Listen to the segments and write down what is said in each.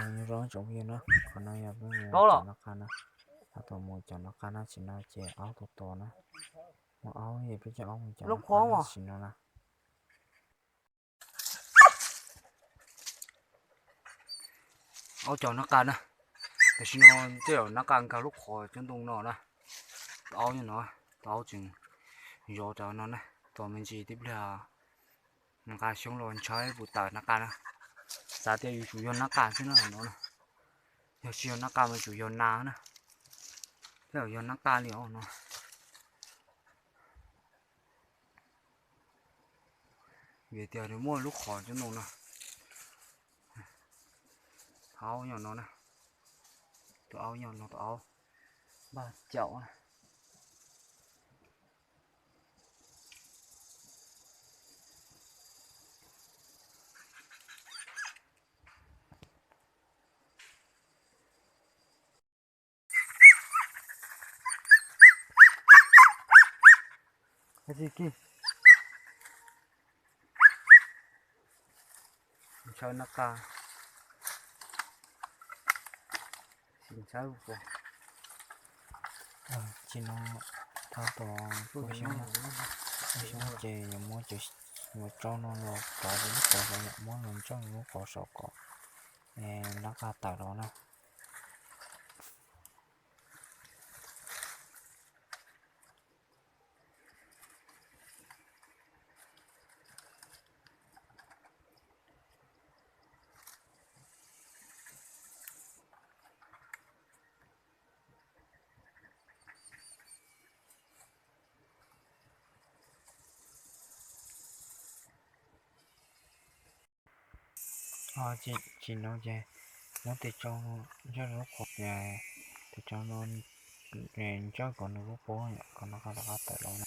Nyob zoo tsoom phooj ywg na, qhov no yog peb mus cov nab qa na, tab tom mus cov nab qa na, tam sim no ces aub tua tua na, muaj aub es peb coj aub mus cov nab qa tam sim no na. Aub cov nab qa na, tam sim no tej zaum nab qa nkag lub qhov cov ntoo no na, tus aub nyob no, tus aub tseem zov rau no na, tos me ntsis tib pliag nqa xyoob los ntshai puas tawm nab qa na. Xav tias yuav tsum yog nab qa xwb na no na, yog tsis yog nab qa mas tsum yog nas na, tej zaum yog nab qa li os no. Vim tias nws muaj lub qhov cov ntoo no. Aub nyob no na, tus aub nyob no, tus aub npaj caum na. Ntshaw nab qa, ntshaw, tsis no, tab tom ua xyoob, ua xyoob ces yuav muab cov, yuav tsau no los rov rau lub qhov saum, muab los ntsooj lub qhov saum kom nab qa tawm los na. Tsis no ces muab tes tsau ntsooj lub qhov, tes tsau no ntsooj kom nws lub pob yom, kom nab qa rov qab tawm los na.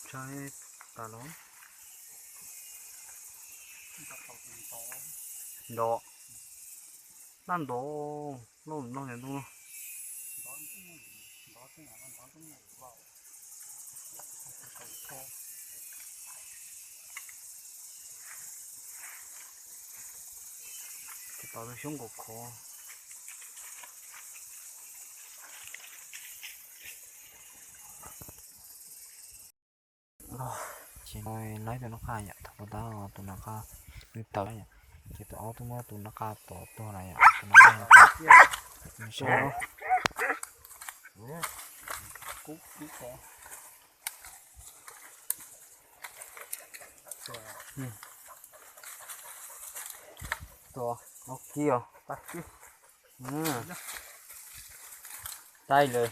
Ntshai tas los. Nto, nab nto, loj no ntoo no. Tsis tau tus xyoob nkaus khov. Ces no laib tus nab qa yom, thaum tab tus nab qa nws tawm yom, ces tus aub twb muab tus nab qa tom tuag lawm yom, tus nab qa nws sab. Tua, ua kiag. Taij lawm.